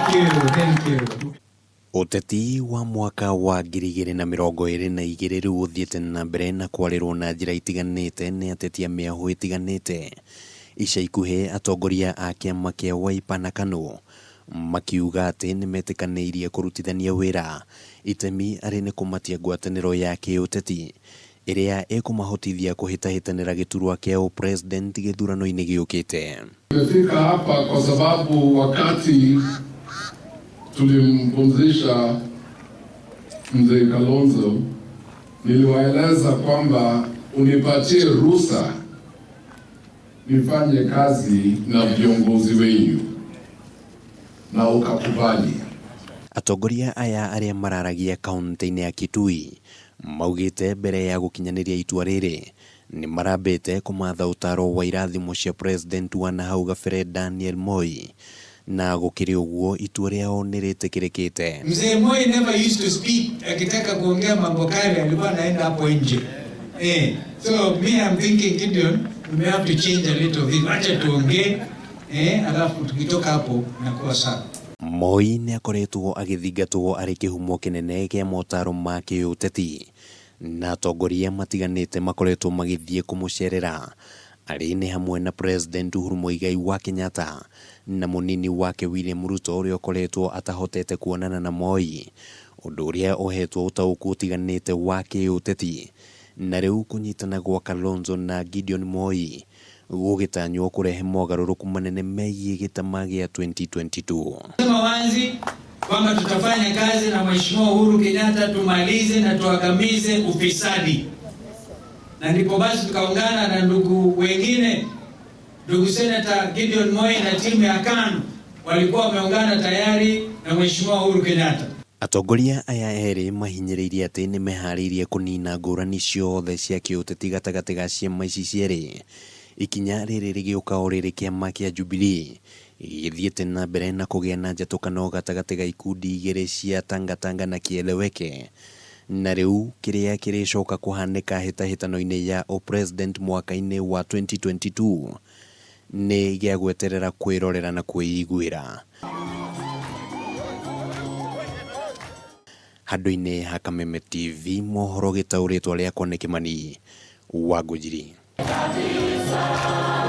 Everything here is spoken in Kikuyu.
Thank you, thank you. Ũteti wa mwaka wa 2022 rĩu ũthiĩte na mbere na kwarĩrwo na njĩra itiganĩte nĩ ateti a mĩahũ ĩtiganĩte. Ica ikuhĩ atongoria a kĩama kĩa Wiper na KANU makiuga atĩ nĩmetĩkanĩirie kũrutithania wĩra, itemi arĩ nĩ kũmatia ngwatanĩro ya kĩũteti ĩrĩa ĩkũmahotithia kũhĩtahĩtanĩra gĩturwa kĩa ũ-president gĩthurano-inĩ gĩũkĩte. Tumefika hapa kwa sababu wakati tulimpumzisha mzee Kalonzo, niliwaeleza kwamba unipatie ruhusa nifanye kazi na viongozi wenyu na ukakubali. Atongoria aya arĩa mararagia kaunti-inĩ ya Kitui maugĩte mbere ya gũkinyanĩria itua rĩrĩ nĩ marambĩte kũmatha ũtaro wa irathimo cia president wa nahau gabere Daniel Moi na gũkĩrĩ ũguo itua rĩao nĩ rĩtĩkĩrĩkĩte. Mzee Moi never used to speak, akitaka kuongea mambo kali alikuwa anaenda hapo nje. So me I'm thinking Gideon, we may have to change a little bit. Acha tuongee, alafu tukitoka hapo nakuwa sawa. Moi nĩ akoretwo agĩthingatwo arĩ kĩhumo kĩnene kĩa motaro ma kĩũteti na atongoria matiganĩte makoretwo magĩthiĩ kũmũcerera arĩ nĩ hamwe na President Uhuru Muigai wa Kenyatta na mũnini wake William Ruto ũrĩa ũkoretwo atahotete kuonana na Moi, ũndũ ũrĩa ũhetwo ũtaũku ũtiganĩte wa kĩũteti na rĩu kũnyitana gwa Kalonzo na Gideon Moi gũgĩtanywo kũrehe mogarũrũku manene megiĩ gĩtama gĩa 2022. Sema wazi kwamba tutafanya kazi na Mheshimiwa Uhuru Kenyatta tumalize na tuangamize ufisadi. Na ndipo basi tukaungana na ndugu wengine, ndugu Senator Gideon Moi na timu ya KANU walikuwa wameungana tayari na Mheshimiwa Uhuru Kenyatta. Atongoria aya erĩ mahinyĩrĩirie atĩ nĩ meharĩirie kũnina ngũrani ciothe cia kĩũteti gatagatĩ ga ciama ici cierĩ. Ikinya rĩrĩ rĩgĩũka o rĩrĩ kĩama kĩa Jubilee gĩthiĩte na mbere na kũgĩa na njatũkano gatagatĩ ga ikundi igĩrĩ cia Tangatanga na Kieleweke. Na rĩu kĩrĩa kĩrĩcoka kũhanĩka hĩtahĩtano-inĩ ya ũ-president mwaka-inĩ wa 2022 nĩ gĩa gweterera kwĩrorera na kwĩiguĩra. Handũ-inĩ ha Kameme TV mohoro gĩtaũrĩtwo rĩakwa nĩ Kĩmani wa Ngũnjiri. Kabisa.